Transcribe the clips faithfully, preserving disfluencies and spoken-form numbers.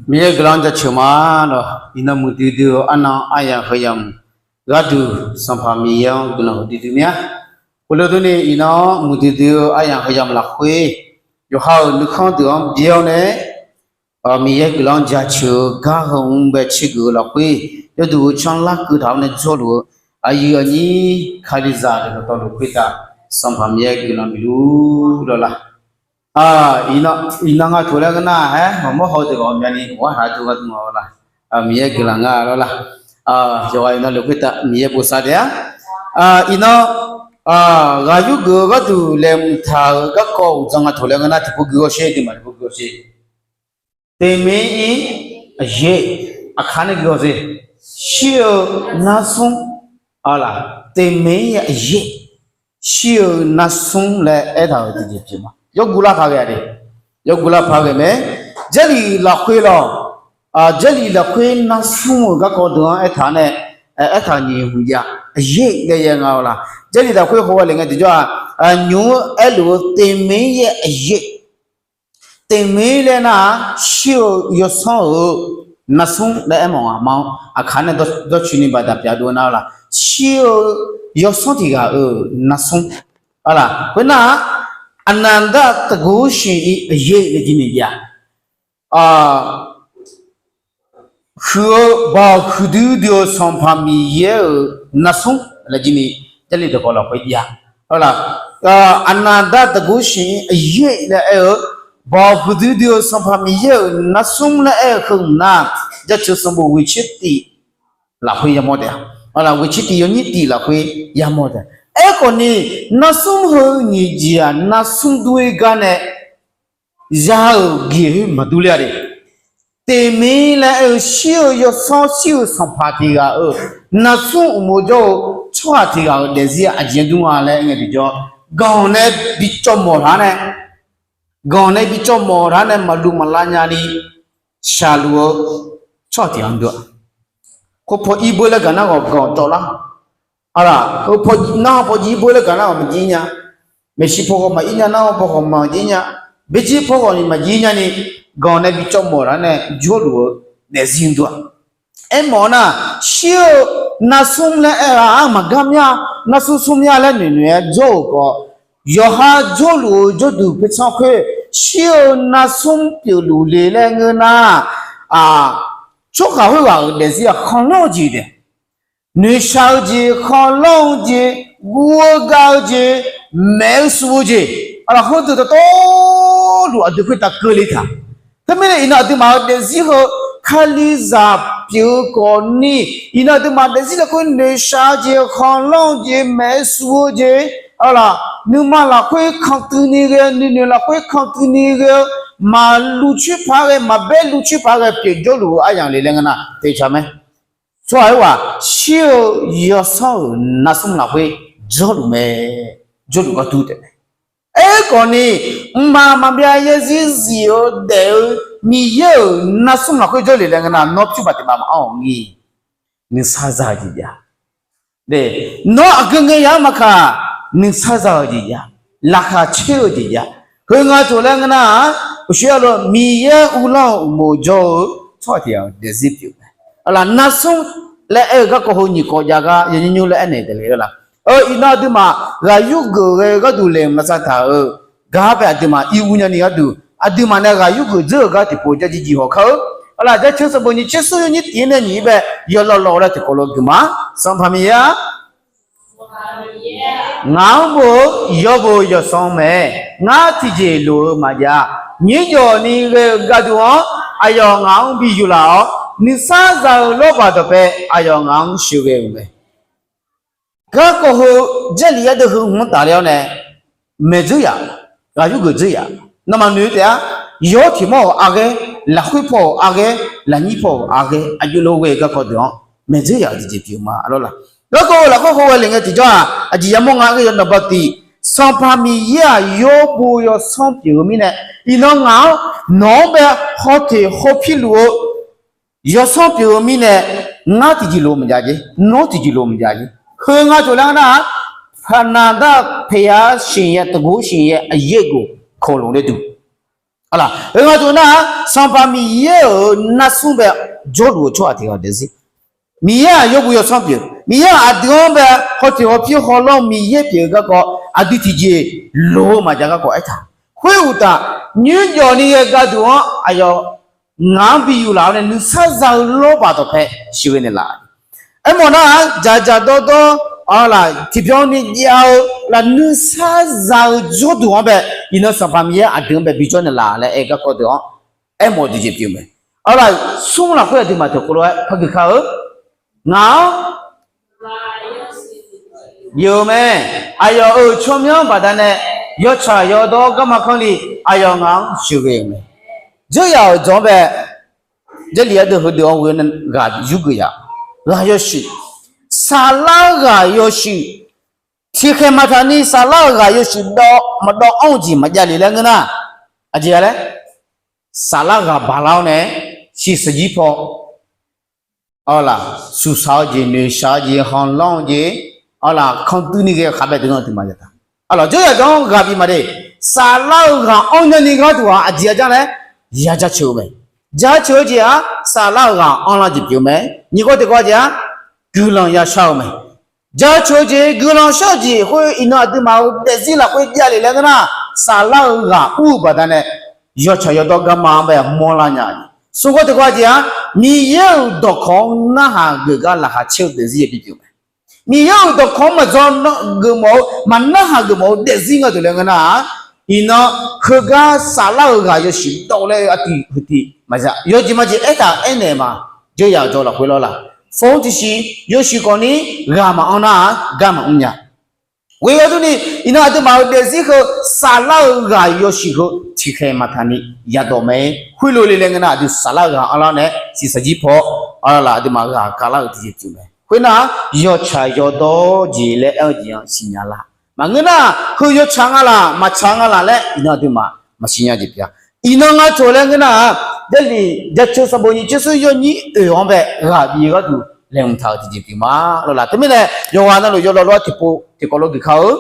Miqyaer guiqlanq-anr jaceuq ma lawq. Iqnan muiqdui dui-eu arnan aryamq heuyamq gharduq Sanqpaq Miqyaer-anr guiqlanq huiqdui dui mir-a. Khoerlof durni iqnan muiqdui dui-eu aryamq heuyamq lafkhoer, yawqha-euq nuikhanr deuq-anr byaer-awr nae, Miqyaer guiqlanq-anr jaceuq-eu gar heu mr bae tsergeuf-eu lafkhoer, yawduq-eu canr larkeuv taq-awr nae jawrluf-eu aqyuif aqnyir Kalizaq deuq dawqtawvluf khoertav Sanqpaq Miqyaer guiqlanq bif lur lawq laq. Iqnan nga toeq laer ngeur nar-aq, haer maqmawr haw deuq ghawqmyani ghawqhar haq dur gharduq nga lawq laq. Miqyaer guiqlanq nga lawq laq. Yawqghaq iqnan luf khoertav Miqyaer bosav taef-a. Iqnan ghaq yurgeuf-eu gharduq laeqhmq taq-euq garkawv uqdzan nga toeq laer ngeur nar tiqpov guihaw sher, duimaf tiqpov guihaw sher. Teqmeq-ir aqyaer, aqkaq nae guihaw sher. Shir-eu narsmr, a laq, teqmeq-ir aqyaer, shir-eu narsmr laer aertaq-euq tiqjeq pyeuf ma. Yawguv lar paq ghae-a de. Yawguv lar paq ghae mae. Jarlif lafkhoer lawq, Jarlif lafkhoer narsmr-euq garkawv deuq-anr aertaq nae, aertaq nyiq hmq jav, aqyaer laer yaer nga-awq laq. Jarlif lafkhoer haw ghae le ngae tiqjawr-aq, nymq-anr aerluf-eu teqmeq-ir aqyaer, teqmeq-ir laer nar-aq, shir-eu yawsanr-euq narsmr laer aermawf nga ma-awr, aqkaq nae dawrcoeni baqda pyeuf dov-eu nar-eu laq, shir-eu yawsanr tiq ghaq-euq narsmr. Khoernar-aq, aqnaqdar taqguv-ir siq-ir aqyaer laer jir ni jav-a. Huiq-eu baoq huiqdui dui-eu Sanqpaq Miqyaer-euq narsmr laer jir ni Jarlif dawqkawv lafkhoer jav-a. Aqnaqdar taqguv-ir siq-ir aqyaer laer aer-eu, baoq huiqdui dui-eu Sanqpaq Miqyaer-euq narsmr laer aer-eu heu mq nar, Jaceuq sanqbof ghoeqtser tif lafkhoer yamawr taef-a. Ghoeqtser tif yawnyir tif lafkhoer yamawr taef-a. Aerkhawf ni, narsmr heu nyiq jeq-aq narsmr dur-ir gar nae ya-euq geq khoer maqdur ler-a de. Teqmeq-ir laer aer-eu shir-eu yawsanr shir-eu sanqpaq tiq ghaq-euq narsmr uqmov jawr-eu tsawrhaq tiq ghaq-euq daefzir aqjeq-anr dur nga laer aer ngae tiqjawr, ganq nae bi cawv mawf lar nae, ganq nae bi cawv mawf lar nae maqluv maqlav nyani shaqluf-eu tsawrhaq tiq ghaq-anr dur-a. Khoerpaw ir beu laer gaq nar ghawq ganq cawv lar. Aqlaf, heu paw nar paw jir beu laer gaq nar ghawq maqjir nya. Maeqshi paw ghawq maqir nya, nar paw ghawq maqjir nya. Baerjir paw ghawq ni maqjir nyani, ganq nae bi cawv mawf lar nae jawrluf-eu daefzir-anr dur-a. Aermawf-eu nar, shir-eu narsmr laer aer-eu-aq maqgar mya, narsmr smr mya laer noeq noeq-aer jawr-euq khawf, yawqha jawrluf-eu jawrduq paertsanr khoer, shir-eu narsmr pyeufluf le laer ngeur nar, tsawrhaq khoerghaq-euq daefzir-aq khanqlanr-eu jeq taef. Noeqshaq-eu jeq, khanqlanr-eu jeq, guv-eu gav-eu jeq, maef-eu suv-eu jeq, aqlaf heudeuq dawqtawvluf aqdui khoertav keuvle taq. Teumirnae iqnan aqduimaf-euq daefzir heu Kalizaq pyeuf-eu khawfni, iqnan aqduimaf daefzir lafkhoer noeqshaq-eu jeq, khanqlanr-eu jeq, maef-eu suv-eu jeq, aqlaf nuima lafkhoer kantuini ghae-eu, nuinoeq lafkhoer kantuini ghae-eu, maqluv coer paq ghae, maqbaer luv coer paq ghae pyeuf jawrluf-eu aryamq le laer ngeur nar teqcaq mae. Tsawrhaq khoerghaq shir-eu yawsanr-euq narsmr lafkhoer jawrluf mae, jawrluf gar dur taef mae. Aerkhawfni, mqmaq maqbyav yaerzir zif-eu daef-eu Miqyaer-euq narsmr lafkhoer jawrluf laer ngeur nar nawr pyur baq taef baq maqanr-awq ngir. Nuisar za-eu jeq jav. Nawr aqgeu ngae ya-anr maqkaq, nuisar za-eu jeq jav, laqkhaq caer-eu jeq jav. Heu nga tof laer ngeur nar-aq, uqshoe arlawr Miqyaer uvlanr-eu uqmov jawr-eu tsawrhaq tiq ghaq-euq daefzir pyeuf mae. Aqlaf narsmr laer aer-eu garkawv heu nyiq kawv jav gar yawnymr nymr laer aernaeq taef le-a laf. Iqnan aqduimaf ghaq yurgeuf ghae-eu gharduq laeqhmq lavsav taq-euq gar bae aqduimaf ir ur nyani gharduq, aqduimaf nae ghaq yurgeuf dzeur-euq gar tiqpov jar jir jir haw kar-eu. Aqlaf Jaceuq sanqbof nyiq tser smr yawnymr tiq-ir nae nyiq-ir bae yawlawv lawv-eu laer tiqkawv lof guiqma. Sanqpaq Miqyaer-aq, ngaq-anr bof-eu yawbo yawsanr mae. Ngar tiqjeq loq-eu maqjav. Nyiq jawq ni ghae-eu gharduq-anr aqyawf ngaq-anr bi yuflaf-awr, nuisar za-eu lawrbaq dawqpae aqyawf ngaq-anr sheuqghae-euq mae. Garkawv heu Jarlif yar deuq heu hmq-anr tafler-awr nae, maeq dzeur yaf, ghaq yurgeuf dzeur yaf. Nawmaf noeq taef-a. Yawr tiq mawr-euq arghaer, lafkhoer paw-euq arghaer, lafnyir paw-euq arghaer, aqjox lof ghae-eu garkawv deuq-anr maeq dzeur yaf-euq tiqjeq pyeuf ma arlawr laf. Garkawv heu lafkhoer haw ghae le ngae tiqjawr-aq, aqjeq yamawr nga ghae yaw naqba tiq, Sanqpaq Miqyaer-aq yawbo yawsanr pyeuf-eu mirnae, iqnan ngaq-anr nawq-anr bae hawteq hawpir luf-eu yawsanr pyeuf-eu mirnae, ngar tiqjeq loq-eu maqjav jer, nawr tiqjeq loq-eu maqjav jer. Heu nga tof laer nar-aq, paqnaq dar paqya siqnya taqguv siqnya aqyaer ghof kawq loq laer duq. Aqlaq, oe nga duq nar-aq, Sanqpaq Miqyaer-euq narsmr bae jawrluf-eu tsawrhaq tiq ghaq daefzir. Miqyaer-aq yawbuq yawsanr pyeuf. Miqyaer-aq aqdui-anr bae hawtoeq hawpyur hawlanr Miqyaer pyeuf-eu garkawv aqdui tiqjeq loq-eu maqjav garkawv aertaq. Khoeruqtaf, nymrjawf ni ghae gharduq-anr aqyawf ngaq-anr bi yuflaf-awr nae nuisar za-eu lawrbaq dawqpae sheuqghae naeqlaf. Aermawf nar-aq, dzaqdzaq dawrdawr, aqlaq tiqbyan ni jav-eu laf nuisar za-eu jawrduq-anr bae, iqnan Sanqpaq Miqyaer aqdui-anr bae bijawr naeqlaf laer aer garkawv deuq-anr aermawf-eu tiqjeq pyeuf mae. Aqlaq, smr lafkhoer aqduimaf teukhov lof-aer par geuf kar-eu, ngaq-anr yeuq-eu mae. Aqyawf-euq tsawrmyanr baqdanae yawtsaq yawdawr garma kanr ni aqyawf ngaq-anr sheuqghae-euq mae. Dzeur yaf-euq dawq-anr bae, Jarlif ardeuv heudeuq-anr ghoe ghaq yurgeuf yaf. Ghaq yawshuif, saflar-eu ghaq yawshuif, tiqkhaeq maqtaq ni saflar-euq ghaq yawshuif dawv maqdawv anr-eu jeq maqjav lef laer ngeur nar, aqjeq-a laer, saflar ghaq baqlar-awr nae shiqshaq jir paw, aqlaq, suqshaq-eu jeq, noeqshaq-eu jeq, khanqlanr-eu jeq, aqlaq, kanr duini ghae-eu khaq bae deuq-anr aqduimaf yataq. Aqlaq, dzeur yaf dawq-anr ghaq bif maqde, saflar-eu ghaq anr nyani gharduq-aq aqjeq-a jar laer ya jaceuq-eu mae. Jaceuq-eu jeq-aq, saflar-euq ghaq anrlar jeq pyeuf-eu mae. Nyiq kawv tiq kawv jeq-aq, guiqlanq yashar-eu mae. Jaceuq-eu jeq, guiqlanq shar-eu jeq khoer iqnan aqduimaf-euq daefzir lafkhoer javlef laer ngeur nar, saflar-eu ghaq ur-eu baqdanae yawtsaq yawdawr garma-anr bae mawrlar nya. Smr kawv tiq kawv jeq-aq, Miqyaer-euq dawqkawq-anr narhaq geuf gar laqkhaq caer-eu daefzir yabi pyeuf mae. Miqyaer-euq dawqkawq-anr maqdzaw geufmawf-eu, maqnarhaq geufmawf-eu daefzir nga deuq laer ngeur nar-aq, iqnan heugar saflar-euq ghaq yawshuif dawv laer-eu artiv heutiv maqza yawjeq majeq aertaq aernaeq ma. Dzeur yaf-euq dawq lafkhoer lawr laq, fov-anr tiqsiq yawshuif khawf ni ghaq maqanr nar-aq gar maqmr nya. Ghoe gharduq ni, iqnan aqduimaf-euq daefzir heu saflar-euq ghaq yawshuif heu tiqkhaeq maqtaq ni yadawq mae. Khoerlof le laer ngeur nar, aqdui saflar-eu ghaq anrlar nae shiqshaq jir paw, aqlaq, aqduimaf ghaq kavlar-euq tiqjeq pyeuf mae. Khoernar, yawtsaq yawdawr jeq laer aer-eu jeq-anr siqnya lar. Maqngeur nar, heu yawtsaq nga laq, maqtsaq nga laq laer iqnan aqduimaf maqsiq nya jeq pyeuf-a. Iqnan nga taq laer ngeur nar-aq, Jarlif jaceuq sanqbof nyiq tser smr yawnyir oeq-anr bae ghaq bif-eu gharduq laeqhmq taq-euq tiqjeq pyeuf ma lawr laq. Teumirnae yawqghaq navluf yawlawv lof-aer tiqpov tiqkawv lof geuf kar-eu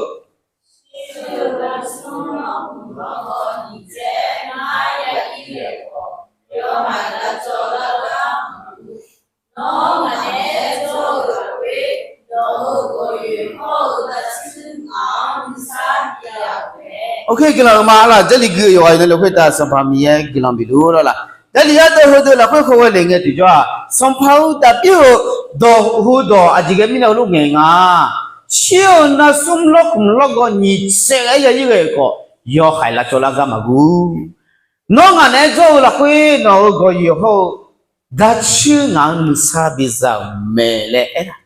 Ok, guiqlanq-euq ma laq. Jarlif gui-eu yawqghaq navluf khoertav Sanqpaq Miqyaer guiqlanq bif luf lawr laq. Jarlif yar deuv heudeuq lafkhoer heulof-aer le ngae tiqjawr-aq, Sanqpaq-eu Daqbir-euq dawq heudawq aqjeq ghae mirnae heulof ngaeq nga. Shir-eu narsmr lawrkhmq lawrgawv nyiq tsaev ghae-aer ya-ir ghae-euq khawf, yawhaiq lavcawv lar gar maqguv. Nawr ngaq naeq-aer jawr-eu lafkhoer nawq-euq gawqyoeq hawr-eu darcuir ngaq-anr nuisar biza-euq mae laer aertaq.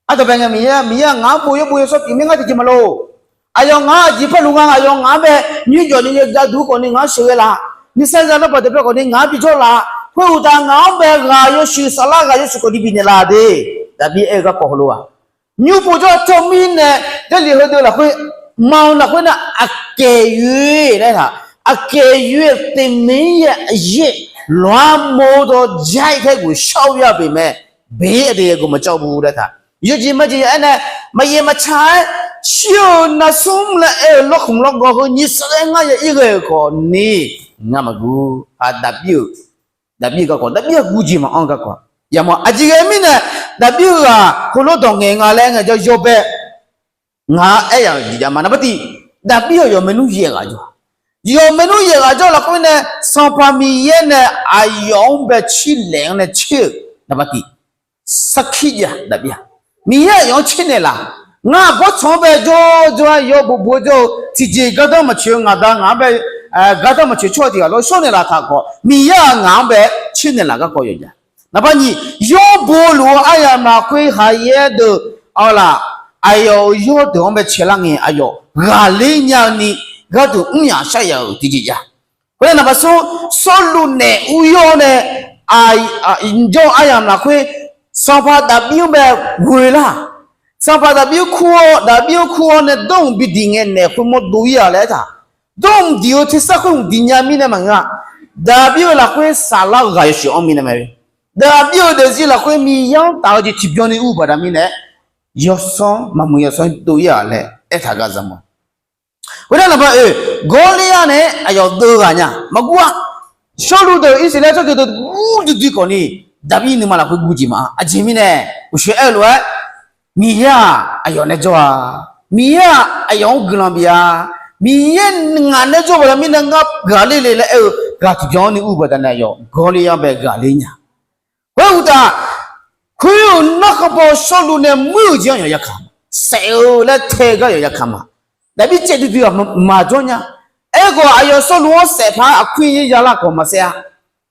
Ardawq bae ngae Miqyaer, Miqyaer-aq ngaq-anr bof yawbof yawsanr pyeuf mir ngar tiqjeq maqloq. Aqyawf ngaq-anr aqjeq parluf nga, aqyawf ngaq-anr bae nymrjawf ni yawdav duq khawf ni ngaq-anr sheuqghae laf. Nuisar za lawrbaq deuq paer khawf ni ngaq-anr bijawr laf. Khoeruqtaf ngaq-anr bae ghaq yawshuif saflar ghaq yawshuif khawf ni bifnaeq laf de. Daqbir aer-eu garkawv heulof-aq, nymr povjawr tawr mirnae, Jarlif heudeuq lafkhoer, ma-eu lafkhoer nar aqkaeq yoe laer taq. Aqkaeq yoe-eu teqmeq-ir yaer aqyaer lawqha mawr-eu dawq jar-ir taer ghoeqshar-eu ya beq mae. Beq-ir aqdui yaeqghof maqcawv bu laer taq. Yawjeq majeq ya aernae, maqyaef maqtsaq-aer shir-eu narsmr laer aer-eu lawrkhmq lawrgawv heu nyiq tsaev ghae ngar ya-ir ghae-euq khawf ni, ngar maqguv. Aq, Daqbir-euq, Daqbir-eu garkawv, Daqbir-aq guv jeq maqanr garkawv. Yamawr aqjeq ghae mirnae, Daqbir-eu ghaq heulof dawq ngaeq nga laer ngaejawr yawbae ngaq-anr aer yaf-euq jeq jav ma. Naqbar tiq, Daqbir-aq yawf maernmr yaeq ghaq jawr. Yawf maernmr yaeq ghaq jawr lafkhoer nae, Sanqpaq Miqyaer nae aqyawf-anr bae tsernaeq-anr nae tser-euq naqbar tiq sarkir jav Daqbir-aq. Miqyaer aqyawf-anr tsernaeq laf. Ngar aqbawr tsanq-anr bae jawr jawr-aer yawbuq buq-eu jawr-eu tiqjeq gardanr maqtsoeq-eu ngaq da ngaq-anr bae gardanr maqtsoeq tsawrhaq tiq ghaq lawr shawrnaeq laf taq khawf, Miqyaer-aq ngaq-anr bae tsernaeq laf garkawv yawqja. Naqbar nyiq, yawr boluf-eu aryamq lafkhoer haiq yaer deuq, aqlaf, aqyawf-euq yawr deuq-anr bae caelar ngae aqyawf ghaqler nya-eu ni gharduq mr yaf shar yaf-euq tiqjeq jav. Khoernar naqbar smr, Sawrluv naef ur yawr nae, jawr aryamq lafkhoer Sanqpaq Daqbir-anr bae ghoe lar. Sanqpaq Daqbir-anr kur-awr, Daqbir-anr kur-awr nae dawrhmq bidiq ngae naef khoermawr dov-ir-aq laer aertaq. Dawrhmq diq-eu tersar khoer hmq diq nya mirnae maqngeur-a. Daqbir-eu lafkhoer saflar-eu ghaq yawshuif-anr mirnae mae. Daqbir-eu daefzir lafkhoer Miqyaer-anr taf-eu jeq tiqbyan ni ur-eu baqda mirnae, yawsanr maqmuiq yawsanr dov-ir-aq laer aertaq gar za ma. Khoernar lafbar oe, Gawrliryar nae aqyawf deuv ghaq nya maqguv-a. Sawrluv deuq Irsaqleqlav tsawrjeuq deuq guv duidui khawfni, Daqbir nuima lafkhoer guv jeq ma. Aqjeq mirnae, uqshoe aer-eu lof-aer, Miqyaer-aq aqyawf nae jawr-a. Miqyaer-aq aqyawf-anr guiqlanq bif-a. Miqyaer ngaq nae jawr-eu baqda mirnae ngar ghaqler le laer aer-eu ghaq tiqbyan-anr ni ur-eu baqdanae aqyawf Gawrliryar bae ghaqler nya. Khoer uqtaf, khoer-euq narkhan paw Sawrluv nae muir-euq jeq-anr yawqya kamq, saef-eu laer tae-eu gar yawqya kamq-aq, Daqbir caev duidui-aq maqjawr nya. Aerkhawf aqyawf Sawrluv-anr saef par aqkuir yalar khawf maqsaef-a.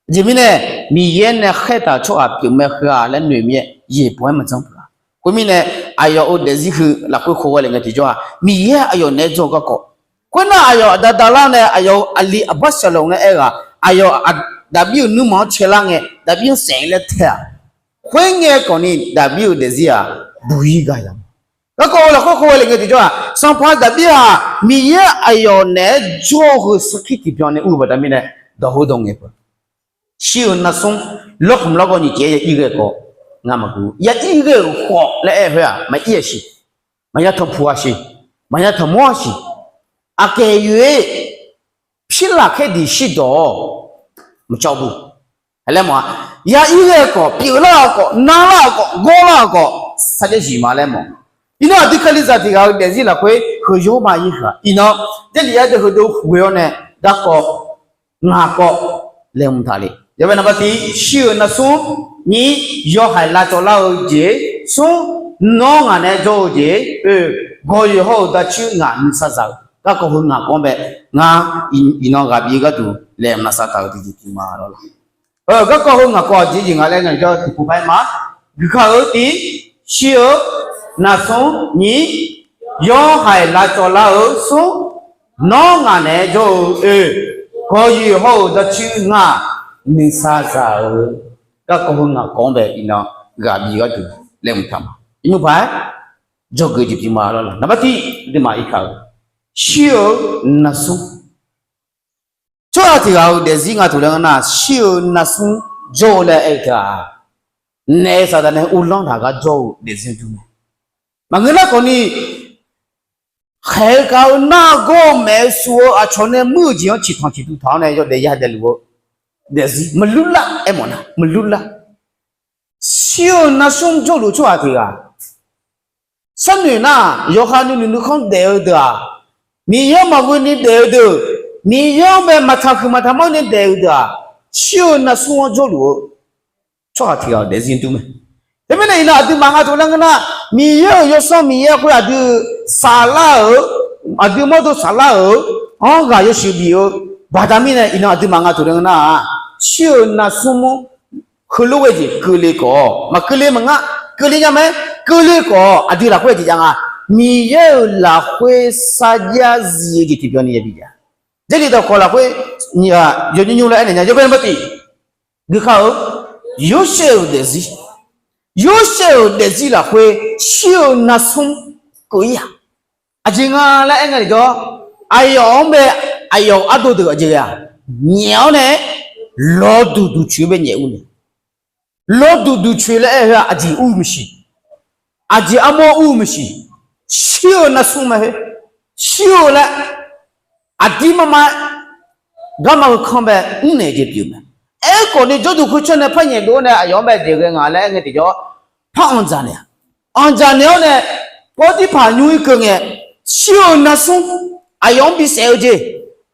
Aqjeq mirnae, Miqyaer nae khaertaq-euq tsawrhaq pyeufmae heu-a laer noeq mir-aer yaeqbawq-aer maqjanr peuq-a. Khoermirnae, aqyawf-euq daefzir heu lafkhoer khov ghae le ngae tiqjawr-aq, Miqyaer aqyawf naeq-aer jawr-eu garkawv. Khoernar aqyawf aqda davlar nae aqyawf-euq aqli Aqbaqsaqloq nae aer-eu-aq, aqyawf Daqbir-euq nuirmanq-anr caelar ngae Daqbir-anr saef laer tae-aq, khoerngae khawfni Daqbir-euq daefzir-aq buq-ir gaq ya. Garkawv-eu lafkhoer khov ghae le ngae tiqjawr-aq, sanqpaq Daqbir-aq Miqyaer aqyawf naeq-aer jawr-eu heu sarkir tiqbyan nae ur-eu baqda mirnae dawq heu dawq ngaeq peuq. Shir-eu narsmr lawrkhmq lawrgawv nyiq caev-aer ya ir ghae khawf, ngar maqguv. Ya ir ghae-euq khawf laer aer-eu khoer-aq, maqir-a siq, maqya tanqpuq-a siq, maqya tanqmawr-a siq. Aqkaeq yoeq-aer, pirlaf khaerdeuq shirdawq-awr maqcawv bu laer mawf-a. Ya ir ghae-eu khawf, pyeuflar-euq khawf, narlar-euq khawf, gawrlar-euq khawf, sarjax zif ma laer mawf. Iqnan aqdui Kalizaq tiq ghaq-euq daefzir lafkhoer heu yawr ma ir heu-aq, iqnan Jarlif yar deuq heudeuq ghoe-awr nae garkawv ngaq kawv laeqhmq taq le. Yawbae naqbar tiq, shir-eu narsmr, nyiq, yawhaiq lavcawv lar-eu jeq, smr, nawr ngaq naeq-aer jawr-eu jeq, oe, gawqyoeq hawr-eu darcoer ngaq nuisar za-eu garkawv heu ngaq kawv-anr bae, ngar iqnan ghaq bif-eu gharduq laeqhmq lavsav taq-euq tiqjeq tiq ma lawr la. Garkawv heu ngaq kawv aqjeq jeq nga laer ngaeq jawr tiqpov par-aer ma. Guiqkaq-eu tiq, shir-eu narsmr, nyiq, yawhaiq lavcawv lar-eu smr, nawr ngaq naeq-aer jawr-eu oe, gawqyoeq hawr-eu darcoer ngaq nuisar za-eu garkawv heu ngaq kawv-anr bae iqnan ghaq bif gharduq laeqhmq taq ma. Iqnan paq-aer dzawgeuf jeq bif ma lawr la. Naqbar tiq, aqduimaf irkaq-eu shir-eu narsmr. Tsawrhaq tiq ghaq-euq daefzir nga taq laer ngeur nar, shir-eu narsmr jawr-eu laer aer-eu teu-aq, naef-eu saqdaq nae uvlanr taq gar jawr-eu daefzir dur mae. Maqngeur nar khawfni, khaeq-eu kaq-eu nar-eu gawr-eu maeq-eu suf-eu aqcawq nae muir-euq jeq-anr ciqtanq ciqduq taq-awr nae yawdaef ya daefluf-eu daefzir maqlur lar aer mawf nar maqlur lar. Shir-eu narsmr jawrluf-eu tsawrhaq tiq ghaq sharnoeq nar, yawqha nuinoeq nuikhanr daef-eu deuq-aq, Miqyaer-anr maqghoe ni daef-eu deuq, Miqyaer-anr bae maqtaq huiq maqtaq manr ni daef-eu deuq-aq, shir-eu narsmr-anr jawrluf-eu tsawrhaq tiq ghaq-euq daefzir dur mae. Teumirnae iqnan aqduimaf nga taq laer ngeur nar, Miqyaer-euq yawsanr Miqyaer khoer aqdui saflar-euq, aqdui mawrdo saflar-euq-anr ghaq yawshuif bif-eu baqda mirnae iqnan aqduimaf nga taq laer ngeur nar-aq, shir-eu narsmr-anr heulof ghae jeq keuvle khawf, maqkeuvle maqngeur, keuvle nya mae, keuvle khawf aqdui lafkhoer jeq jav nga, Miqyaer-euq lafkhoer sarjax zif-eu jeq tiqbyan ni yabi jav. Jarlif dawqkawq lafkhoer yawqnymr nymr laer aernaeq nya, yawbae naqbar tiq, guiqkaq-eu Yorsaev-euq daefzir, Yorsaev-euq daefzir lafkhoer shir-eu narsmr keuv-ir-aq, aqjeq nga laer aer nga tiqjawr, aqyawf-anr bae aqyawf-euq ardov deuq aqjeq ghae-aq, nyaef-awr nae lawduq duqcoeq-eu bae nyaef ur nae, lawduq duqcoeq laer aer-eu heu-aq aqjeq ur maqsiq, aqjeq armawr ur maqsiq, shir-eu narsmr mae heu, shir-eu laer aqdir marma-aer garma heu kanr bae mrnaeq jeq pyeuf mae. Aerkhawf ni jawrduq khoertsanr nae par nyaef dov-awr nae aqyawf-anr bae jeq ghae nga laer aer ngae tiqjawr, par anqdzaq naeq-a, anqdzaq naeq-awr nae Pawrdirpaq nymr-ir keuv ngae, shir-eu narsmr aqyawf-anr bisaef-eu jeq,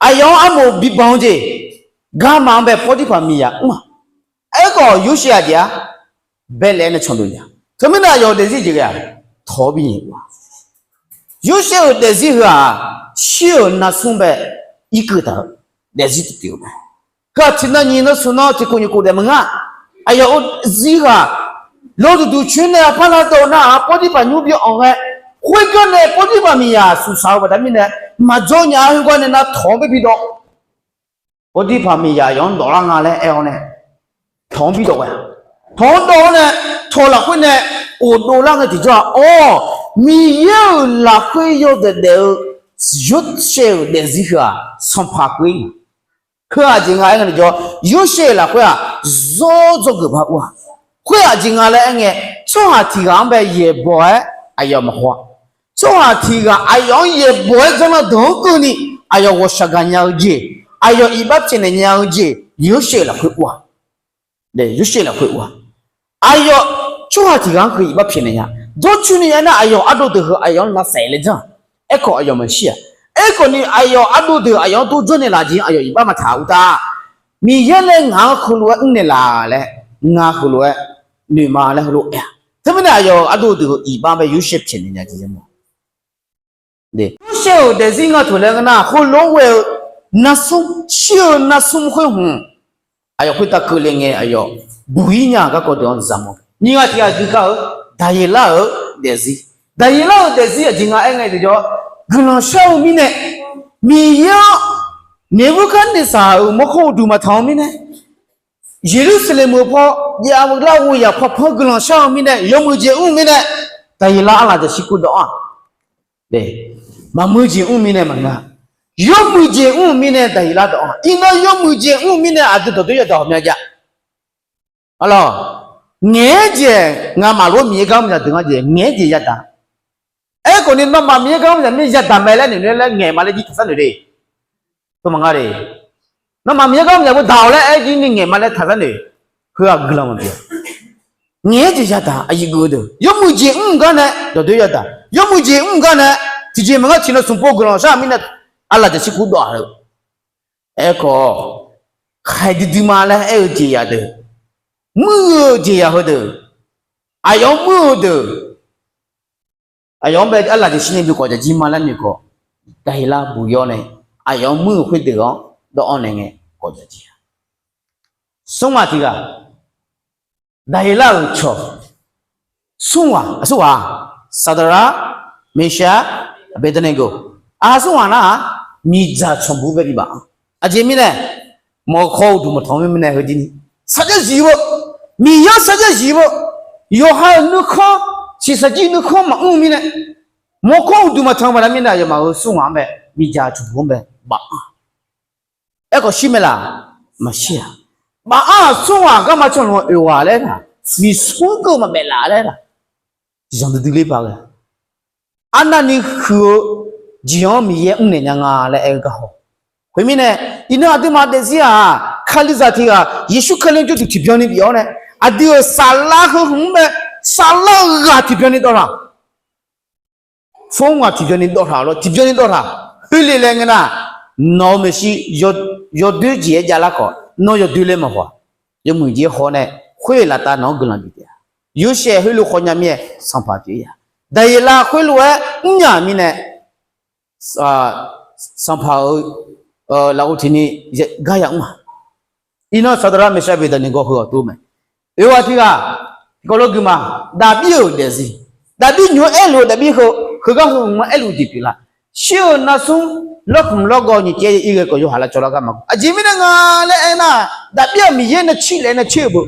aqyawf-anr armof bibanq-eu jeq, garma-anr bae Pawrdirpaq miqyaq mr-aq, aerkhawf Yorsaev aqjeq-a baelaef-aer nae canluf nya. Teumirnae aqyawf-euq daefzir jeq ghae-aq, tawq-awr binyaeq ur-a. Yorsaev-euq daefzir heu-aq, shir-euq narsmr bae irkeuv taq-eu daefzir tiqpyeuf-eu mae. Heu-aq tiqnan nyiq nan smq nan tiqkhof nyiq khof daef maqngeur-a. Aqyawf-euq zir ghaq lawduq duqcoer nae aqpar lavdawv nar-aq, Pawrdirpaq nymr byanq ghae, khoergar nae Pawrdirpaq miqyaq suqsaq-eu baqda mirnae, maqjawr nya-a. Heugar nae nar tawq-anr bae bidawv, Pawrdirpaq miqyaq aqyawf-anr dawvlar nga laer aer-awr nae, tawq-anr bidawv ghae-a. Tawq-anr dawv-awr nae, tawq lafkhoer nae ghofdov lar ngae tiqjawr-aq, awr, Miqyaer-euq lafkhoer yawdaef daef-eu Yorsaev-euq daefzir heu-aq, sanqpaq khoer Heu-aq jeq nga aer ngae tiqjawr, Yorsaev lafkhoer-aq, zawr dzawgeuf ba ur-aq. Khoer-aq jeq nga laer aer ngae, tsawrhaq tiq ghaq-anr bae yaeqbawq-aer aqyawf maqhaw-a. tsawrhaq tiq ghaq aqyawf-anr yaeqbawq-aer janr lar deuq-anr keuvni, aqyawf ghawqshaq gaqnya-eu jeq, aqyawf iqbax pyaeqnaeq nya-eu jeq, Yorsaev lafkhoer ur-a. Yorsaev lafkhoer ur-a. Aqyawf tsawrhaq tiq ghaq-anr keuv iqbax pyaeqnaeq nya. Dawrcoeni aernar, aqyawf ardov deuq heu aqyawf-anr lavsaef laer janr-aq. Aerkhawf aqyawf maqshir-aq. Aerkhawf ni aqyawf ardov deuq aqyawf-anr dov jawrnaeq laf jeq-anr aqyawf iqbax maqtaq-a. Uqtaf, Miqyaer nae ngaq-anr heulof-aer mrnaeq laf laer, ngar heulof-aer noeqma laer heulof-aer-a. Teumirnae aqyawf ardov deuq-euq iqbax bae Yorsaev pyaeqnaeq nya jeq yaermawf. Yorsaev-euq daefzir nga toeq laer ngeur nar, heulof-aer ghae-eu narsmr, shir-eu narsmr khoer hmq, aqyawf khoertav keuvle ngae aqyawf buq-ir nya-euq garkawv deuq-anr zaqmawf. Nyiq ghaq tiq ghaq gui kar-eu, Daqyeqlar-euq daefzir. Daqyeqlar-euq daefzir aqjeq nga aer ngae tiqjawr, guiqlanq shar-eu mirnae, Miqyaer-anr Neqburkaqneqzaq-euq mawrkawr uqduq maqtanq-eu mirnae, Yeqlursaqlaeq-euq paw jav-eu lar ghovyaq paw panr guiqlanq shar-eu mirnae, yawmuiq jeq mr-eu mirnae, Daqyeqlar arlaq jaqshir kurdawv-a. Maqmuiq jeq mr-eu mirnae maqngeur-a. Yawmuiq jeq mr-eu mirnae Daqyeqlar dawv-a. Iqnan yawmuiq jeq mr-eu mirnae aqdui dawqdoer yadaq ghawqmya jav. Arlawq, ngaeq-aer jeq ngamaf lof Miqyaer gar mr zaq deuq ngar jeq ngaeq-aer jeq yadaq. Aerkhawf ni nawmaf Miqyaer gar mr zaq mir yadaq mae laer noeq laer ngaeq ma laer jir taqsar noeq de. Teu maqnga de. Nawmaf Miqyaer gar mr zaq beu daq-awq laer aer jir ni ngaeq ma laer taqsar noeq. Heu-aq guiqlanq maqbi-a. Ngaeq-aer jeq yadaq aqyuif geuf-eu deuq yawmuiq jeq mr-eu gar nae dawqdoer yadaq. Yawmuiq jeq mr-eu gar nae tiqjeq maqngeur tiqnan smq pov guiqlanq shar-eu mirnae arlaq jaqshir kurdawv-a heu. Aerkhawf, khaqdui duima laer aer-eu jeqzaq deuq, muir-eu jeqzaq heudeuq, aqyawf-anr muir-eu deuq, aqyawf-anr bae arlaq jaqshir nae bi kawv jaq jir ma laer noeq khawf, Daqyeqlar buq yawr nae aqyawf-anr muir-eu khoerdeuq-anr dawv-anr nae ngae kawv jaq jir-a. Smr ghaq tiq ghaq, Daqyeqlar-euq cawq, smr ghaq aqsur ghaq, Saqdaqlaq, Meqshaq, Aqbeqdanaeq geuf, aqsur ghaq nar-aq, miqdzaq cawqbur bae bibaf-anr. Aqjeq mirnae, mawqhaw uqduq maqtanq-eu mirnae heudini sarjax zif-eu, Miqyaer-anr sarjax zif-eu, yawqha-euq nuikhanr, shiqshaq jir nuikhanr maqmr-eu mirnae, mawqhaw uqduq maqtanq-eu baqda mirnae aqyawfmaf-euq smr ghaq-anr bae miqdzaq cawqbur-anr bae baf-anr. Aerkhawf shir mae laf? Maqshir-aq. Baf-anr-aq smr ghaq garma canluf-anr oeq ghaq laer taq, miqsmr keuv maqbaef laf laer taq, zanqdui dui ler paq ghae arnavni huiq-eu jeq-anr Miqyaer mrnaeq nya nga laer aer-eu garkawv. Khoermirnae, iqnan aqduimaf daefzir-aq, Kalizaq tiq ghaq Yeqsur Kali-anr jawrduq tiqbyan ni bif-awr nae, aqdui-euq saflar heu hmq-anr mae, saflar-eu ghaq tiqbyan ni dawv taq. Fmr ghaq tiqbyan ni dawv taq lawr, tiqbyan ni dawv taq. Khoer le laer ngeur nar, nawq-eu maeqshi yawdoer jeq-aer javlar khawf, nawr yawdoer laer maqhaw-aq. Yawmuiq jeq haw nae, khoer laftav nawq-anr guiqlanq bif taef-a. Yorsaev khoerlof khawf nya mir-aer sanqpaq pyeuf-ir-a. Daqyeqlav khoerlof-aer mrnya mirnae, sanqpaq-euq lafov tiqni gar yamr-aq. Iqnan Saqdaqlaq, Meqshaq, Aqbeqdaqniq gawq heu-awq tov mae. Oeqghaq tiq ghaq, tiqkawv lof guima, Daqbir-euq daefzir. Daqbir nymq-anr aerluf-eu Daqbir heu, heugar heu hmq-anr aerluf jeq pyeuflar. Shir-eu narsmr lawrkhmq lawrgawv nyiq caev ir ghae khawf yawhaiq lar cawvlar gar maqghof. Aqjeq mirnae nga laer aernar, Daqbir-aq Miqyaer nae tserlaef nae tser-eu beu.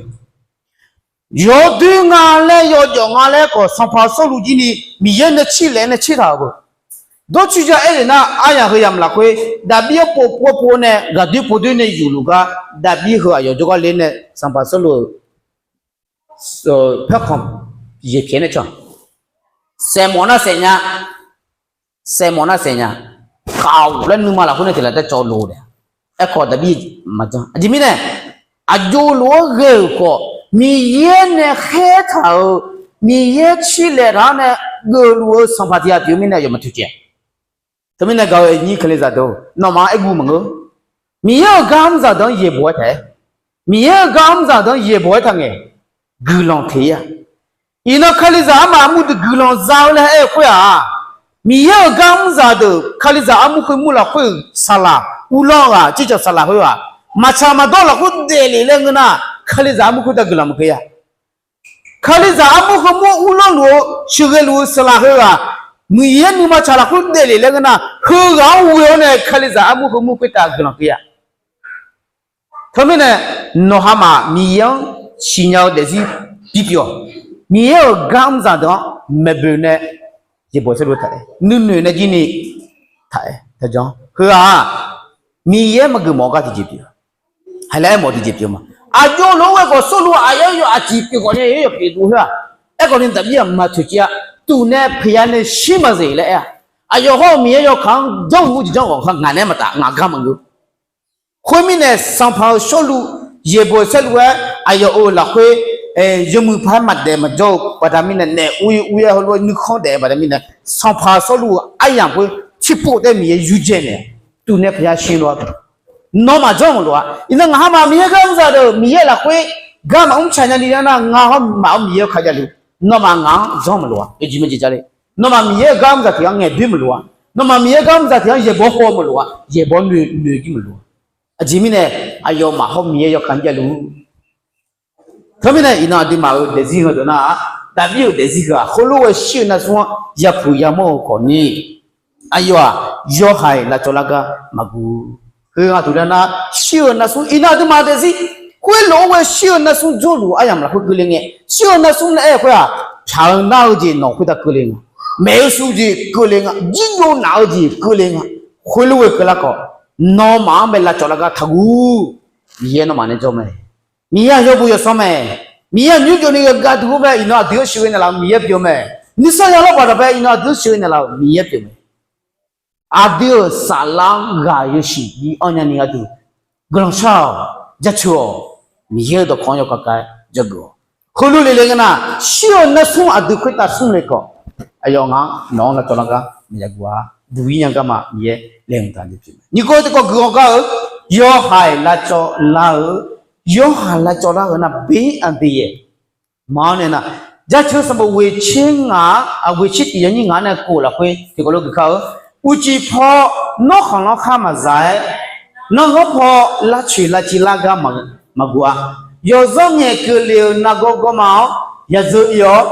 Yawdoer nga laer yawjawf nga laer khawf, sanqpaq Sawrluv jir ni Miqyaer nae tserlaef nae tser taq-euq beu. Dawrcoeni aer-euq nar, aryamq heu yamq lafkhoer Daqbir-anr pov pov pov nae ghaqdoer povdoer nae yufluf gar, Daqbir heu aqyawf jawrgar ler nae sanqpaq Sawrluv-euq paerkhanq jeq pyaeq nae can. Saef mawf nar saef nya, saef mawf nar saef nya. Khav-awq laer nuima lafkhoer nae tiq laf taer cawv lof-eu daef. Aerkhawf Daqbir maqjan. Aqjeq mirnae, aqjox lof-aer ghae-euq khawf, Miqyaer nae khaertaq-euq, Miqyaer tserlaef taq-awr nae geufluf-eu sanqpaq tiq ghaq pyeuf-eu mirnae aqyawfmaf toeqciv-a. Teumirnae gaq-eu aqnyir Kalizaq deuq-or, nawmaf-anr aerguv maqngeur. Miqyaer-euq gar mr zaqdeuq-anr yaeqbawq-aer taef-aer, Miqyaer-euq gar mr zaqdeuq-anr yaeqbawq-aer taq ngae, guiqlanq teq-ir-a. Iqnan Kalizaq armaf armur deuq guiqlanq za-eu laer aer-eu khoer-aq, Miqyaer-euq gar mr zaqdeuq Kalizaq armur khoermur lafkhoer-euq saqlaq uvlanr-eu ghaq, tsircawq saqlaq khoer-aq, maqtsaq maqdawr lafkhoer daeflef laer ngeur nar, Kalizaq armur khoertav guiqlanq maqkeuv-a. Kalizaq armur khoermur uvlanr luf-eu sheuqghae luf-eu saqlaq khoer-aq, Miqyaer nuima tsaq lafkhoer daeflef laer ngeur nar, heughaq-anr ghoe-awr nae Kalizaq armur khoermur khoertav guiqlanq keuv-a. Teumirnae, nawqha maf Miqyaer-anr siqnya-eu daefzir bipyeuf-awq. Miqyaer-euq gar mr zaqdeuq-anr maeqboeq nae jeqbawq saerlu taq-aer, nuinoeq nae jir ni taq-aer taqjan. Heu-aq, Miqyaer maqgeuf mawf-eu gar tiqjeq pyeuf. Haiq laer aermawf tiqjeq pyeuf ma. Aqjox lof-aer ghae khawf Sawrluv aqyawf yawf aqjeq pyeuf khawf nae yawf yawf pyeuf duq khoer-aq. Aerkhawf ni Daqbir-aq maqtoeqciv-a. Tuf nae peuq ya nae shir maqzeq laer aer-aq, aqyawf hawr-eu Miqyaer yawkaq-anr janrluf-eu jeq janr ghawq kha ngaq nae maqtaf, ngaq gar maqngeur. Khoermirnae, Sanqpaq-euq Sawrluv, Yeqboeq saerlu-aer aqyawf-euq lafkhoer yawmuiq paq-aer maqdaef maqjawr-eu baqda mirnae, naef ur-ir ur-aer heulof-aer nuikhanr daef-eu baqda mirnae, Sanqpaq Sawrluv-euq aryamq khoer tiqpov taef-aer Miqyaer yurjae naeq-a. Tuf nae peuq ya shir lof-a. Nawmaf janr maqlof-a. Iqnan ngaq hawr maf Miqyaer gar mr zaq deuq, Miqyaer lafkhoer gar maqmr tsaq nya ni nar, ngar hawr maf-anr Miqyaer kaq javluf. Nawmaf ngaq-anr janr maqlof-a. Yawjeq majeq ja le. Nawmaf Miqyaer-euq gar mr zaq tiq-anr ngaeqdoer maqlof-a. Nawmaf Miqyaer gar mr zaq tiq-anr yaeqbawq khov maqlof-a. Yaeqbawq noeq noeq jir maqlof-a. Aqjeq mirnae, aqyawfmaf hawr Miqyaer yawkaq-anr javluf. Teumirnae iqnan aqduimaf-euq daefzir heudeuq nar-aq, Daqbir-euq daefzir heu-aq, heulof-aer shir-eu nar smr-anr yapuq yamawr-eu khawfni, aqyawf-aq, yawhaiq lavcawv lar gar maqguv. Heu-aq tuq nar-aq, shir-eu nar smr iqnan aqduimaf daefzir khoerlof-aer shir-eu nar smr jawrluf aryamq lafkhoer keuvle ngae, shir-eu nar smr nae aer-eu khoer-aq, pyaq-eu nar-eu jeq nawq khoertav keuvle nga. Maeq-eu shuv jeq keuvle nga. Jirjov naf-eu jeq keuvle nga. Khoerlof-aer keuvlar khawf, nawmaf-anr bae lavcawv lar gar taqguv. Miqyaer nawmaf nae jawr mae. Miqyaer-aq yawbuq yawsanr mae. Miqyaer-aq nymrjov ni yawqgar duq-anr bae iqnan aqdui-anr sheuqghae naeqlaf-euq Miqyaer pyeuf-eu mae. Nuisar ya lawrbaq dawq bae iqnan aqdui-anr sheuqghae naeqlaf-euq Miqyaer pyeuf mae. Aqdui-euq saflar-anr ghaq yawshuif bi anr nyani gharduq guiqlanq shar-awq, jaceuq-awq, Miqyaer-euq dawqkawq-anr yawkaq khav-aer dzawgeuf-awq. Heulof le le ngeur nar, shir-eu nar smr aqdui khoertav smr le khawf, aqyawf ngaq-anr nawq-anr lavcawv lar gar maqya guv-a. Buq-ir nya garma Miqyaer laeqhmq taq-eu pyeuf mae. Nyiq kawv tiqkawv guiqlanq gar-eu, yawhaiq lavcawv lar-eu, yawhaiq lavcawv lar-eu nar be-ir aqdeq yaeq. Maqanr nae nar, Jaceuq sanqbof ghoeqtser ngaq-anr, ghoeqtser tiq yawnyir ngaq-anr nae kov lafkhoer tiqkawv lof guikar-eu, uqcif paw nawr khanqlanr khar maqza-aer, nanghawr paw lavcoeq lavciv lar gar maqguv-a. Yawqzanr ngaeqkeuv le-eu nargawr gawrma-awr yadzeur ir-awr,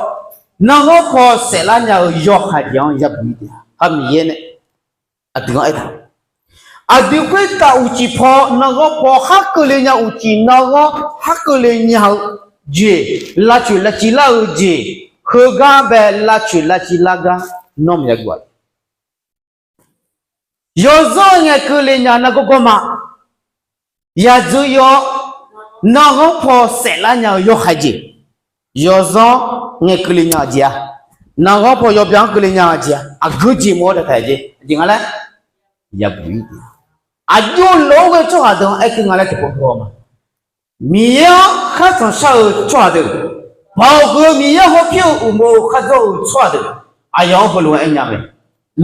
nanghawr paw saeflar nya-eu yawhaiq jeq-anr yabuq-ir taef-a. Aqmiqyaer nae aqdui-anr aertaq, aqdui khoertav uqcif paw nanghawr paw khar keuvle nya, uqcif nanghawr khar keuvle nya-eu jeq, lavcoeq lavciv lar-eu jeq, heugar bae lavcoeq lavciv lar gar nawr maqya guv-a. Yawqzanr ngaeqkeuv le nya nargawr gawrma yadzeur ir-awr, nanghawr paw saeflar nya-eu yawhaiq jeq, yawqzanr ngaeqkeuv le nya-eu jeq-a, nanghawr paw yawbyan-anr keuvle nya-eu jeq-a, aqgeu jeq mawr-awr taqtaq-aer jeq aqjeq nga laer yabuq-ir taef-a. Aqjox lof-aer ghae tsawrhaq deuq-anr aer keuv nga laer tiqpov gawr ma. Miqyaer-anr khartsanq shar-eu tsawrhaq deuq, baoq heu Miqyaer hawpir-eu uqmov-eu kharjawr-eu tsawrhaq deuq, aqyawf-anr heulof-aer aer nya mae.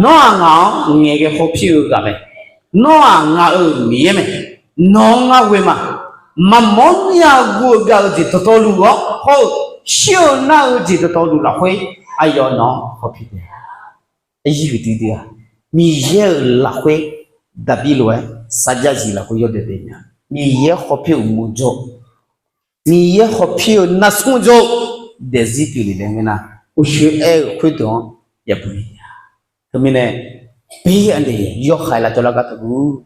Nawr-aq ngaq-anr ngaeqghae hawpir-eu ghaq mae. Nawr-aq ngaq-euq Miqyaer mae. Nawq-anr ngar ghoe ma. Maqmawr nya guv-eu gav-eu jeq dawqtawvluf-awr hawr-eu, shir-eu nar-eu jeq dawqtawvluf lafkhoer aqyawf nawq-anr hawpir taef-a. Aqyuif huiqdui dui-aq, Miqyaer-euq lafkhoer Daqbir lof-aer sarjax zif lafkhoer yawdaef daef nya. Miqyaer hawpir-eu uqmov jawr, Miqyaer hawpir-eu narsmr jawr, daefzir pyeuf le laer ngeur nar, uqshoe aer-eu khoerdeuq-anr yabuq-ir taef-a. Teumirnae, be-ir aqdeq yawhaiq lavcawv lar gar taqguv.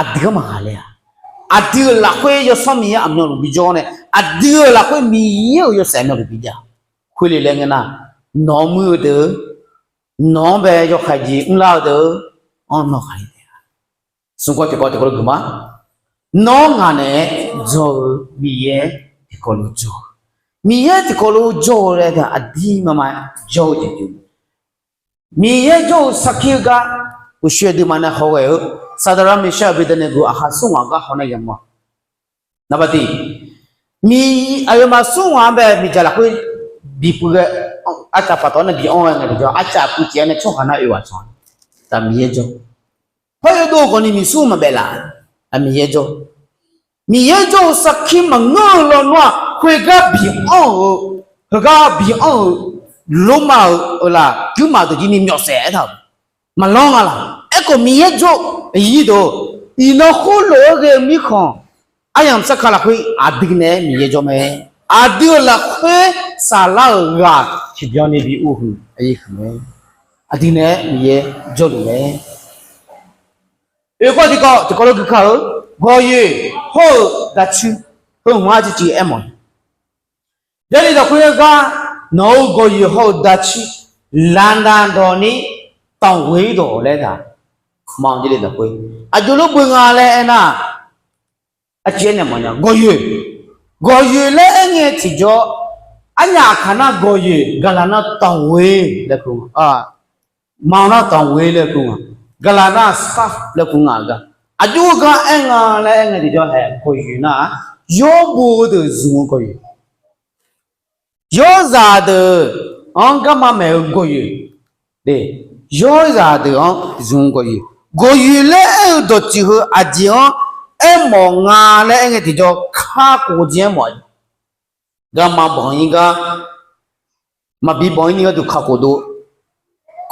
Aqdui-anr maqghaq le-a. Aqdui-euq lafkhoer Yawsanr Miqyaer aqmyanluf bijawr-awr nae, aqdui-euq lafkhoer Miqyaer-euq yawshaef aqmyanluf bijav. Khoer le laer ngeur nar, nawq-anr muir-eu deuq, nawq-anr bae yawhaiq jeq mrlar-eu deuq-anr nawq ghaq le taef-a. Smq kawv tiqkawv tiqkawv lof guiq ma. Nawr ngaq naeq-aer jawr-eu Miqyaer tiqkawv lof jawr-eu, Miqyaer tiqkawv lof jawr-eu laer aqdir mama jawr-eu jeq pyeuf. Miqyaer jawr-eu sarkir-eu gar, uqshoe aqduimaf nae hawghae-eu Saqdaqlar, Meqshar, Beqdeqneqguq, Aqkhaq smr ngaq-anr gar haw nar yamawr-a. Naqbaqdi, miq, aqyawfmaf smr ngaq-anr bae miqdzaq lafkhoer bipuiv ghae, arcaf paftawf-anr nae bi anr-aer ngae tiqjawr, arcaf puiv tiq-aer nae tsawrhaq nar oe ghaq tsawq-a. Taf Miqyaer jawr. Hawr-eu dov-eu khawfni miqsmr maqbaef laf-a. Miqyaer jawr. Miqyaer jawr-eu sarkir maqngeur-eu lawnmr-aq, khoergar bi anr-eu, heugar bi anr-eu, Lormav-euq eulaf guirmaf deuq jir ni myawf saef-aer taq-euq maqlanr nga laq. Aerkhawf Miqyaer jawr-eu aqyuif nyir deuq, iqnan khoerlof-aer ghae-eu mirkhanq, aryamq sarkaq lafkhoer aqdui nae-aer Miqyaer jawr mae. Aqdui-euq lafkhoer saflar-euq ghaq tiqbyan ni bi urhuiq aqyuif huiq mae. Aqdui nae-aer Miqyaer jawrluf mae. Oekawv tiqkawv tiqkawv lof guikar-eu, gawqyoeq hawr-eu dacuir, heu hmq-ar ciqciq aermawf-a. Jarlif lafkhoer gar, nawq-euq gawqyoeq hawr-eu dacuir, laqnaq dawq ni tanqghoe-ir dawq laer taq. Maqanr jarlif lafkhoer aqjox lof beu nga laer aernar, aqcif aernaeq mawfnya gawqyoeq, gawqyoeq laer aerngae tiqjawr, Arnyaf aqkaq nar gawqyoeq, gaqlaq nar tanqghoe laer kur nga. Maqanr nar tanqghoe laer kur nga. Gaqlaq nar scarf laer kur nga gar. Aqjox-eu gar aer nga laer aer ngae tiqjawr hae gawqyoeq nar-aq, yawrbo-eu deuq zmq-eu gawqyoeq. Yawrzaq deuq-anr garma maeq-eu gawqyoeq. Yawrzaq deuq-anr zmq-eu gawqyoeq. Gawqyoeq laer aer-eu dawqtsuif heu aqjeq-anr aermawf nga laer aer ngae tiqjawr kakhof jeq aermawf-a. Garma banq-ir gar, maqbi banq-ir ni gharduq kakhof dov-eu,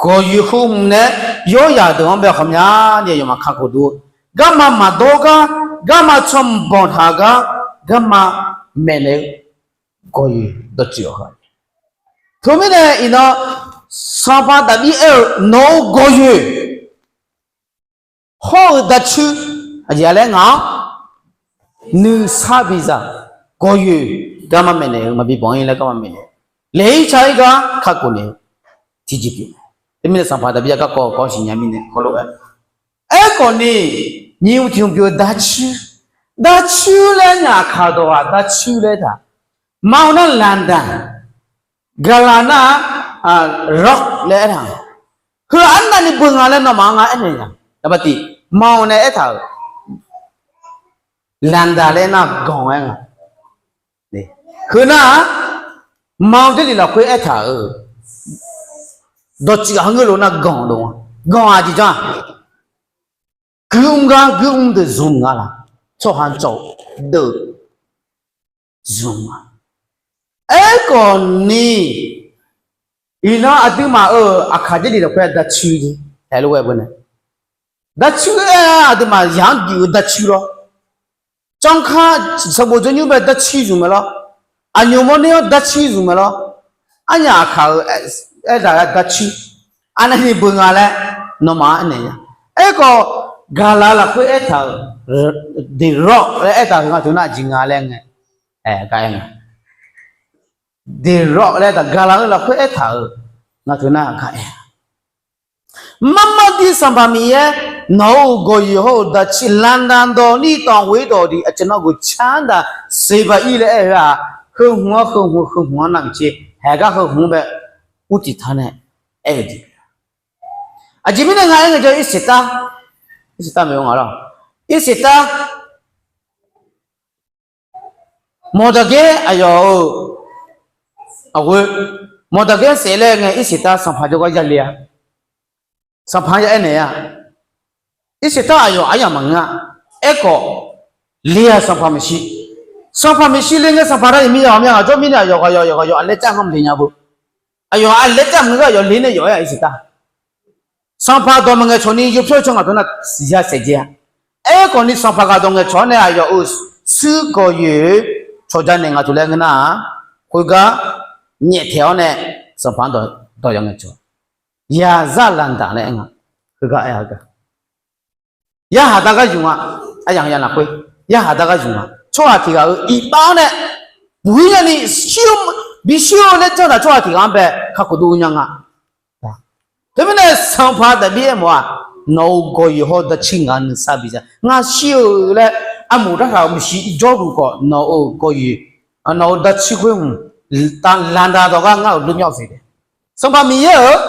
gawqyoeq heu hmq nae yawrzaq deuq-anr bae ghawqmyani aqyawfmaf kakhof dov-eu, garma maqdawr gar, garma tsawrmq banqtaq gar, garma maeqnaeq-eu gawqyoeq dawqtsuif-awq. Teumirnae iqnan Sanqpaq Daqbir aer-eu, nawq-euq gawqyoeq hawr-eu dacoer, aqjeq laer ngaq-anr nuisar biza, gawqyoeq garma maeqnaeq-eu maqbi banq-ir laer garma maeqnaeq, laeq-ir ca-ir gar kakhof naeq-eu tiqjeq pyeuf. Teumirnae Sanqpaq Daqbir-aq garkawv kawv siqnya mirnae hawlof-aer, aerkhawf ni, nyiq hmq tiq hmq pyeuf-eu dacoer, dacoer laer nya aqkaq dawq-aq dacoer laer aertaq, maqanr nar landaq, gaqlaq nar-aq rock laer aertaq, heu arnavni beu nga laer nawmaf-anr ngar aernaeq nya. Aqbati, maqanr nae aertaq-euq landaq laer nar ganq-aer nga. Heu nar-aq, maqanr daerlif lafkhoer aertaq-euq dawqtsuif ghaq ngeur lof nar ganq dov-a, ganq-aq jeq janr-aq, guirmr gar guirmr deuq zmq nga laq, tsawrhaq cawq deuq zmq nga. Aerkhawf ni, iqnan aqduimaf-euq aqkaq daerlif lafkhoer dacoer jeq, aerlof-aer beu nae, dacoer aer-a aqduimaf yaq-anr bif-eu dacoer lawr, canrkar sanqbof jawrnymr bae dacoer zmq mae lawr, aqnymq mawrner-anr dacoer zmq mae lawr, arnyaf aqkaq-euq aertaq-eu dacoer, arnavni beu nga laer nawmaf-anr aernaeq nya. Aerkhawf, gaqlaq lafkhoer aertaq-euq the rock laer aertaq-euq nga teu nar aqjeq nga laer ngae, aer nga. The rock laer aertaq gaqlaq-eu lafkhoer aertaq-euq nga teu nar gar aer-a. Marmar dir Sanqpaq Miqyaer, nawq-euq gawqyoeq hawr-eu dacoer landaq dawq ni tanqghoe dawq deuq aqcawq nar ghoeqcar daq seqbaq-ir laer aer-eu-aq, heu hmq-anr heu hmq-eu heu hmq-anr navmaqtser haeq gar heu hmq-anr bae urtiq tar nae aer-eu jeq. Aqjeq mirnae nga aer ngae jawr, Irsiqtar, Irsiqtar maeq-eu nga lawr, Irsiqtar Mawqdaqgaer aqyawf-euq aqghoe, Mawqdaqgaer saef laer ngae Irsiqtar sanqpaq jawrgar yale-a. Sanqpaq-anr ya aernaeq-a. Irsiqtar aqyawf aryamq maqngeur-a. Aerkhawf, le-aq sanqpaq maeqshi. Sanqpaq maeqshi le ngae sanqpaq nar iqmir ya ghawqmya ghaq jawr mirnae aqyawf ghaq yawf yawf ghaq yawf aqlaer car hmq le nya beu. Aqyawf aqlaer car hmq ghae aqyawf le nae yawf-aer-a Irsiqtar. Sanqpaq dawq maqngaeq cawq ni yawpyawr cawq ngaq teu nar ya saef jae-a. Aerkhawf ni sanqpaq ghaq dawq ngaeq cawq-awr nae aqyawf-euq shuir gawqyoeq cawqja naeq ngaq teu laer ngeur nar-aq, khoergar nyaeftaeq-awr nae sanqpaq-anr dawq ya ngaeq cawq. Yaqzar landaq laer aer nga. Heugar aer-a gar, yarhaq dar gar yuf nga. Aryamq ya lafkhoer yarhaq dar gar yuf nga. Tsawrhaq tiq ghaq-euq iqbax-anr nae buqhuir nyani shir-eu, bishir-eu laer janr taq tsawrhaq tiq ghaq-anr bae kakhof dov nya nga. Teumirnae sanqpaq Daqbir aermawf-aq, nawq-euq gawqyoeq hawr dacoer ngaq nuisar biza. Ngar shir-eu laer armuiq dartaq-euq maeqshi jawrduq khawf nawq-euq gawqyoeq, nawq-euq dacoer khoer hmq, landaq dawq gar ngar-euq lmr myawr-eu siq dae. Sanqpaq Miqyaer-euq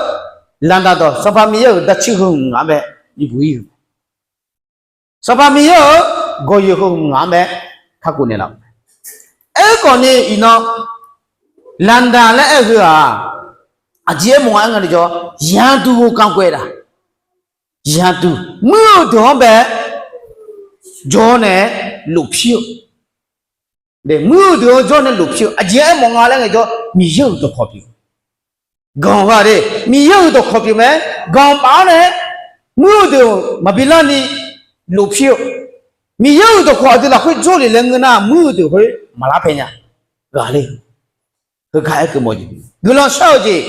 landaq dawq, Sanqpaq Miqyaer-euq dacoer heu hmq ngaq-anr bae bibuq-ir-eu Sanqpaq Miqyaer-euq gawqyoeq heu hmq ngaq-anr bae kakhof naeqlaf-eu. Aerkhawf ni iqnan landaq laer aer-eu heu-aq, aqjeq aermawf nga aer nga ni jawr, yaqduq heu kamq ghae-a. Yaqduq muir-eu deuq-anr bae jawr nae lofpir-eu. Muir-eu deuq-anr jawr nae lofpir-eu aqjeq aermawf nga laer ngaejawr Miqyaer-euq dawqkawq pyeuf. Ganq heu-aq de, Miqyaer-euq dawqkawq pyeuf mae. Ganq paf-awr nae muir-eu deuq maqbi larni lofpir-eu. Miqyaer-euq dawqkawq aqdui lafkhoer jawrle laer ngeur nar muir-eu deuq khoer maqlar pae nya. Ghaqler-eu heugar aer keuv mawf jeq, guiqlanq shar-eu jeq,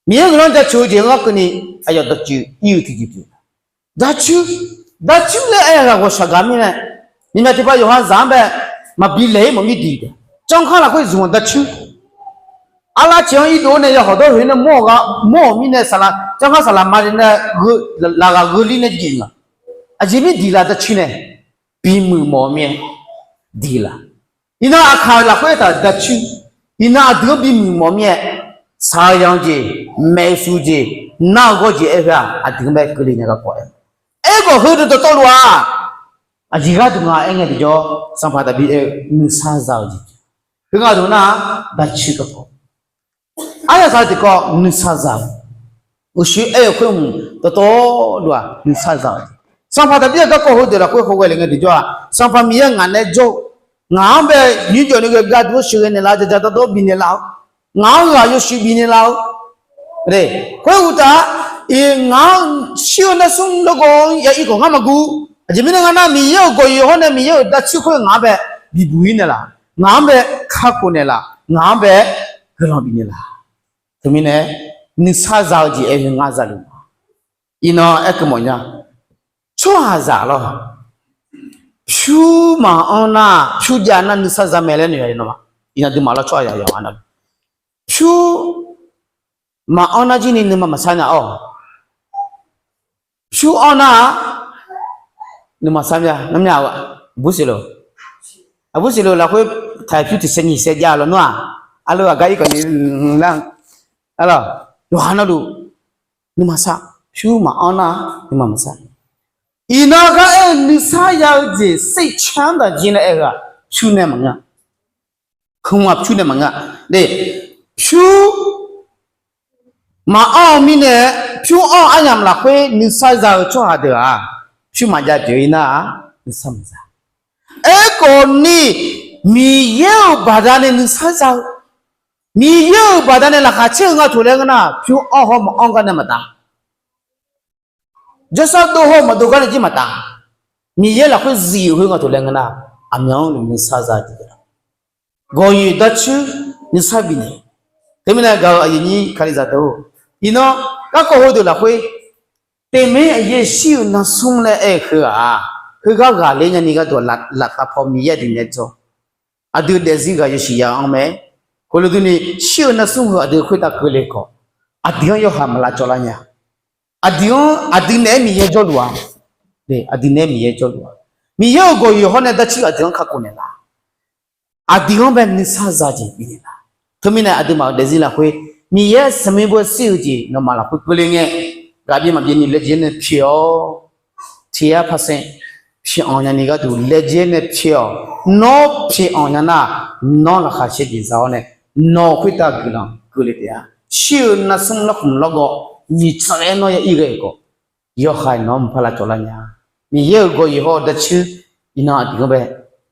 Miqyaer guiqlanq jaceuq-eu jeq-anr keuvni aqyawf dawqtsuif ir-eu tiqjeq pyeuf. Dacoer, dacoer laer aer-eu ghaq ghawqshaq gaq mirnae, miqmyaq tiqpav yawqha zaq-anr bae maqbi laeq-ir mawf mir diq taef. Janrkhar lafkhoer zmq-eu dacoer, arlav caeq-anr irdov-awr nae ya hawq dawr hoeq nae mawr-awq mirnae, janrkhar saqlaq ma nae laqghaq gheulir nae jeq nga. Aqjeq mir diq laf dacoer nae bimuiq mawf-eu mir-aer diq laf. Iqnan aqkaq lafkhoer aertaq dacoer Iqnan aqdui-anr bimuiq mawf mir-aer, shaq-eu yaq-eu jeq, maeqshuq jeq, nar-eu gawr jeq aer heu-aq, aqdui-anr bae keuvle nya garkawv aer. Aerkhawf heudeuq dawqtawvluf-aq, aqjeq gharduq nga aer ngae tiqjawr, sanqpaq Daqbir aer-eu nuisar za-eu jeq, khoerghaq deuq nar-aq, daqcir garkawv, aryaq saq-eu tiqkawv nuisar za-eu, uqshoe aer-eu khoer hmq dawqtawvluf-aq nuisar za-eu jeq. Sanqpaq Daqbir-aq garkawv heudeuq lafkhoer hawghae le ngae tiqjawr-aq, Sanqpaq Miqyaer ngaq nae jawr-eu, ngaq-anr bae nymrjawq ni ghae gardeuq-anr sheuqghae naeqlaf-eu, jaqjaq dawrdawr bifnaeq laf-eu, ngaq-anr ghaq yawshuif bifnaeq laf-eu, khoeruqtaf, iq ngaq-anr shir-eu narsmr lawrgawv-anr ya ir khawf ngar maqguv. Aqjeq mirnae nga nar, Miqyaer-euq gawqyoeq hawr nae Miqyaer-euq daqcir khoer ngaq-anr bae bibuq ir naeqlaf, ngaq-anr bae kakhof naeqlaf, ngaq-anr bae guiqlanq bifnaeq laf. Teumirnae, nuisar za-eu jeq aer heu ngar zaluf ma. Iqnan aerkeuv mawf nya. Tsawrhaqzaq lawr, pyur maqanr nar, pyur jav nar nuisar za mae laer noeq-a. Iqnan duimaf lawr, tsawrhaqzaq yawqha nar, pyur maqanr nar jir ni nuima maqsar nya-awq. Pyur anr nar-aq, nuima sar mya ngar mya-a. Aqbur siqloq, aqbur siqloq lafkhoer taq pyur tiq saev nyiq saev jav lawnmr-aq, arleu aqgar ir khawf ni lar, arlawq, yawqha navluf nuima sar, pyur maqanr nar nuima maqsar. Iqnan gar aer-eu nuisar ya-eu jeq စိတ်ချမ်းသာခြင်း laer aer-eu-aq, pyur nae maqngeur. Hmq-aq pyur nae maqngeur-a. Pyur maqanr-eu mirnae, pyur anr-eu aryamq lafkhoer nuisar za-eu tsawrhaq deuq-aq, pyur maqjav pyeuf-ir nar-aq, nuisar maqza. Aerkhawf ni, Miqyaer-euq baqdanae nuisar za-eu, Miqyaer-euq baqdanae laqkhaq caer-eu nga toeq laer ngeur nar, pyur anr hawr maqanr gar nae maqtaf. Jawrsar dov hawr maqdov gar nae jir maqtaf. Miqyaer lafkhoer zif-euq khoer nga toeq laer ngeur nar, aqmyan-anr nuisar za-eu jeq, gawqyoeq darcuir nuisar bifnaeq. Teumirnae gaq-euq aqyuif nyir Kalizaq deuq-or, iqnan garkawv heudeuq lafkhoer, teqmaer aqyaer shir-eu narsmr laer aer-eu heu-aq, heugar ghaqler nyani gharduq laftav paw Miqyaer aqdui naeq-aer dzawr. Aqdui daefzir ghaq yawshuif ya-anr mae. Khoerlof durni, shir-eu narsmr heu aqdui khoertav keuvle khawf, aqdui-anr yawhaiq maqlav cawvlar nya. Aqdui-anr, aqdui naeq-aer Miqyaer jawrluf-a. Aqdui naeq-aer Miqyaer jawrluf-a. Miqyaer-euq gawqyoeq hawr nae darcuir aqdui-anr kakhof naeqlaf. Aqdui-anr bae nuisar za jeq bifnaeq laf. Teumirnae aqduimaf-euq daefzir lafkhoer, Miqyaer sanqmiq beu shir-eu jeq nawmaf lafkhoer keuvle ngae, ghaqbyaev maqbyaev ni laejae nae pyeuf-awr, tiqyar parsaev pyeuf-anr nyani gharduq laejae nae pyeuf-awq. Nawr pyeuf-anr nya nar, nawr laqkhaq caer jeq za-awr nae, nawq khoertav guiqlanq keuvle taef-a. Shir-eu narsmr larkhmq largawv nyiqtsanq-aer nawr ya ir ghae-euq khawf, yawhaiq nawq-anr mqpar lavcawv lar nya. Miqyaer-euq gawqyoeq hawr-eu darcuir, iqnan aqdui-anr bae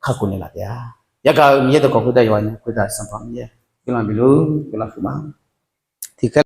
kakhof naeqlaf taef-a. Yagaq-euq Miqyaer dawqkawq khoertav yawqha nya khoertav Sanqpaq Miqyaer guiqlanq bifluf guiqlanq huiqma. Tiqkhaer